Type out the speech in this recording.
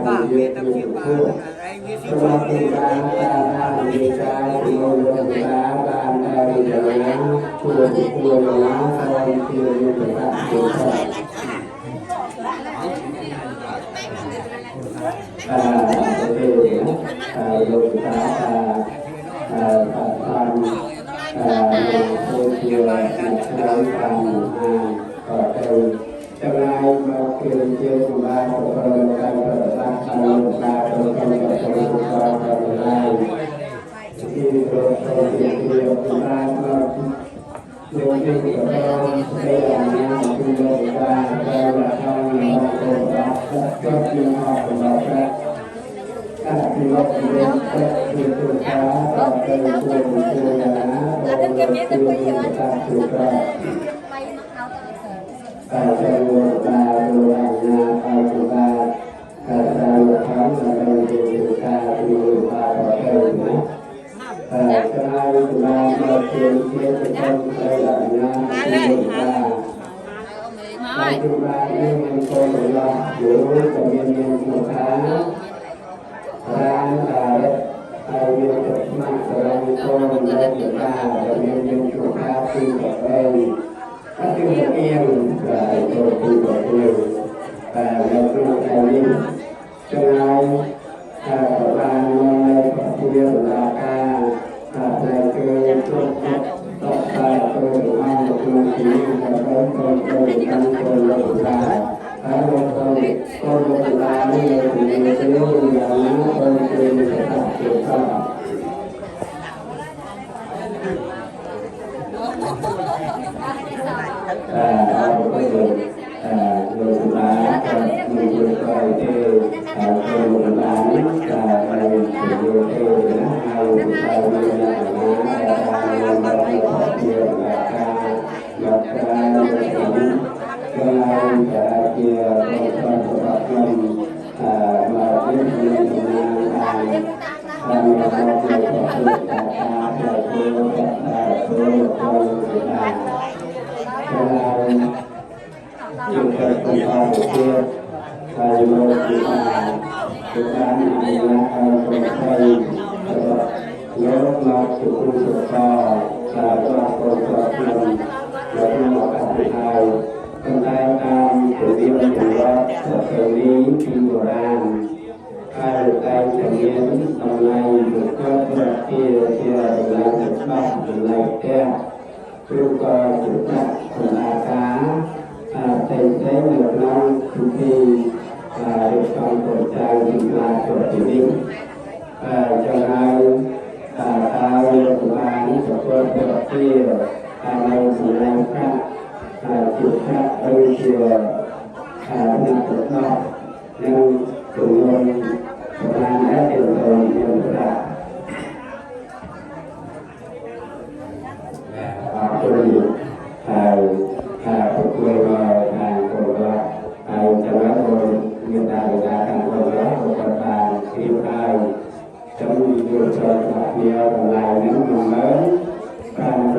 បាទវាទៅព្យាបាលហ្នឹងឯងវាស៊ី សម្រាប់ទីបានការតាមវិការទីលោកតាបានតែយ៉ាងណាជួយជួយយ៉ាងណាសូមជាយុទ្ធសាស្ត្រជាអឺទេអឺលោកតាអឺបានអឺលោកជាអ្នកស្រីបានអាក៏ទៅចម្លើយមកគឺជាសម្រាប់ប្រកបការប្រតិបត្តិតាមលោកតាទៅក្នុងប្រទេសរបស់ចម្លើយទីប្រកបជាសម្រាប់មកលោកជាប្រកបនៃអាញាគឺលោកតាដែលបានមកទៅដល់ចុះជាមកដល់ប្រាក់ការពីលោកលោកជាទូតាទៅជួយជួយណា អត់គេមានតែពីអត់ តែ បាយមកអត់ តែលោកតាលោកអាញាអត់តាតែលោកខាងដើម្បីជាទូតាពីលោកតាទៅណាតែក្រៅសម្រាប់មកជាជាប្រចាំទៅអាញាលោកតា តែគ្រូបានេះមានកូនចន្លោះយល់ក៏មានមានសុខារានតារិតហើយមានទឹកស្មាក់សរងកូនលោកតាដែលមានមានសុខាពីប្របីអត់ទីអៀងតែចូលពីប្របីតែនៅក្នុងថ្ងៃនេះចំណែកតែប្របានមកនៅពជាសម្រាប់ការតែគឺគ្រប់តតែទៅអង្គក្នុងទីនេះដើម្បីកូនទៅកាន់កូនលោកតាហើយលោកកូនកូនលោកតានេះនៅទីនេះទៅយ៉ាងណាកូនគឺមានសត្វជាសត្វ អឺអរគុណអឺលោកតាក៏មានជួយទេអឺកូនលោកតានេះក៏បានជួយទេណាហើយលោកតាមានអ្នកណាដែលបានមកជាការយកការយកកន្លែងដែលជារបស់របស់ខ្ញុំអឺមកនេះមានតំណាងបានបានមកជាប្រទេសតាតាជាតាជាលោកតា យើងត្រូវកុំអោទៀតហើយលោកជាតាជាតាអនុញ្ញាតឲ្យប្របីលោកមកជាគ្រូសិក្សាសាស្ត្រកូនប្រុសខ្ញុំនៅក្នុងឱកាសនេះហើយប៉ុន្តែតាមរបៀបទម្លាប់ប្រពៃណីពីបុរាណហើយតែតែមានតម្លៃលោកគាត់ប្រទាជាតម្លៃច្បាប់តម្លៃផ្ទះ ឬក៏ជាប្រាក់សម្រាប់ការផ្សេងផ្សេងនៅក្នុងពិធីរៀបចំកូនចៅសម្រាប់ប្រទីនេះចឹងហើយតើលោកបានប្រកបប្រទានៅសម្រាប់ប្រាក់ជាប្រាក់ឬជាអ្នកប្រដប់និងចំនួនប្រមាណដែរទៅមានប្រាក់ អរគុណហើយថាប្រគល់មកខាងកូនប្រុសហើយចាំបាច់កូនមានតាបិតាខាងកូនប្រុសក៏គាត់បានជ្រាបហើយចាំយល់ច្រឡរបស់គ្នាតម្លៃនឹង15500